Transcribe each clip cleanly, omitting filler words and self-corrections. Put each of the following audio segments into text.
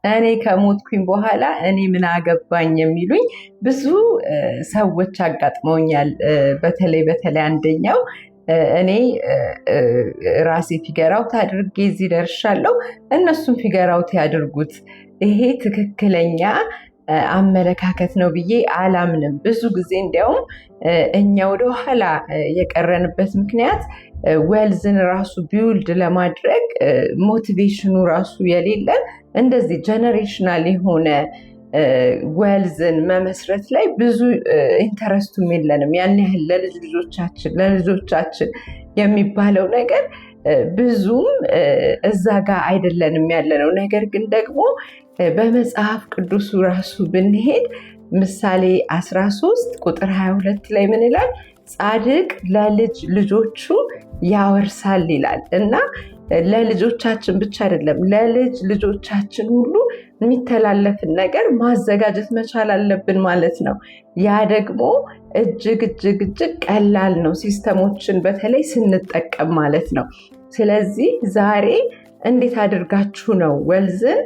እኔ ከሞትኩኝ በኋላ እኔ ምን አገባኝ የሚሉኝ ብዙ ሰዎች አጋጥመውኛል። በተለይ በተለይ አንደኛው እኔ ራሴ figure out አድርጌ እዚህ ደርሻለሁ፣ እነሱም figure out ያድርጉት። ይሄ ትክክለኛ አመለካከት ነው ብዬ አላምንም። ብዙ ጊዜ እንዲያውም እኛ ወደኋላ የቀረንበት ምክንያት wealth ን ራሱ build ለማድረግ motivation ኑ ራሱ የሌለን፣ እንደዚህ generational የሆነ wealth ን መመስረት ላይ ብዙ interest ኡም የለንም። ያን ያህል ለልጅ ልጆቻችን፣ ለልጆቻችን የሚባለው ነገር ብዙም እዛ ጋር አይደለንም ያለ ነው። ነገር ግን ደግሞ በመጽሐፍ ቅዱሱ ራሱ ብንሄድ ምሳሌ 13 ቁጥር 22 ላይ ምን ይላል? "ጻድቅ ለልጅ ልጆቹ ያወርሳል" ይላል። እና ለልጆቻችን ብቻ አይደለም፣ ለልጅ ልጆቻችን ሁሉ የሚተላለፍን ነገር ማዘጋጀት መቻል አለብን ማለት ነው። ያ ደግሞ እጅግ እጅግ እጅግ ቀላል ነው፣ system ኦችን በተለይ ስንጠቀም ማለት ነው። ስለዚህ ዛሬ እንዴት አድርጋችሁ ነው wealth ን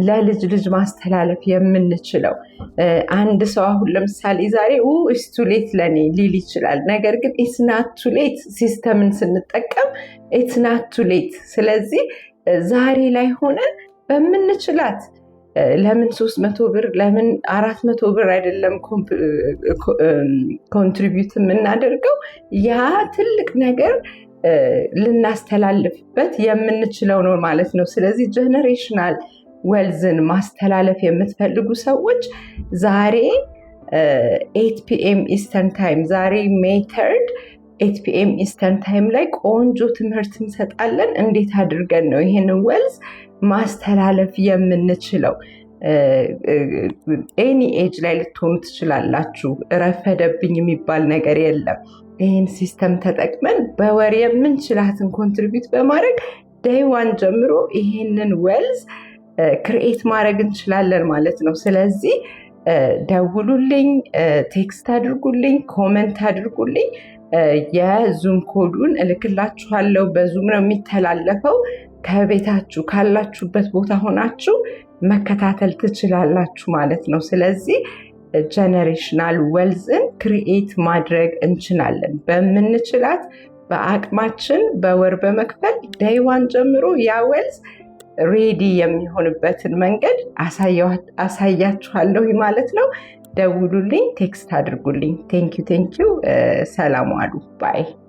ለልጅ ልጅ ማስተላለፍ የምንችለው? አንድ ሰው አሁን ለምሳሌ ዛሬ "It's too late ለኔ" ሊል ይችላል። ነገር ግን it's not too late። System ን ስንጠቀም it's not too late። ስለዚህ ዛሬ ላይ ሆነን በምንችላት፣ ለምን 300 ብር፣ ለምን 400 ብር አይደለም contribute የምናደርገው? ያ ትልቅ ነገር ልናስተላልፍበት የምንችለው ነው ማለት ነው። ስለዚህ generational wealth ን ማስተላለፍ የምትፈልጉ ሰዎች ዛሬ 8 PM Eastern Time፣ ዛሬ May 3 8 PM Eastern Time ላይ ቆንጆ ትምህርት እንሰጣለን። እንዴት አድርገን ነው ይህንን wealth ማስተላለፍ የምንችለው? Any age ላይ ልትሆኑ ትችላላችሁ። ረፈደብኝ የሚባል ነገር የለም። ይህን system ተጠቅመን በወር የምንችላትን contribute በማድረግ day one ጀምሮ ይህንን wealth create ማድረግ እንችላለን ማለት ነው። ስለዚህ ደውሉልኝ፣ text አድርጉልኝ፣ comment አድርጉልኝ። የ Zoom ኮዱን እልክላችኋለሁ። በ Zoom ነው የሚተላለፈው። ከቤታችሁ ካላችሁበት ቦታ ሆናችሁ መከታተል ትችላላችሁ ማለት ነው። ስለዚህ generational wealth ን create ማድረግ እንችላለን በምንችላት፣ በአቅማችን በወር በመክፈል day one ጀምሮ ያ wealth ready የሚሆንበትን መንገድ አሳያችኋለሁ ማለት ነው። ደውሉልኝ፣ text አድርጉልኝ። Thank you, thank you። ሰላም ዋሉ። Bye.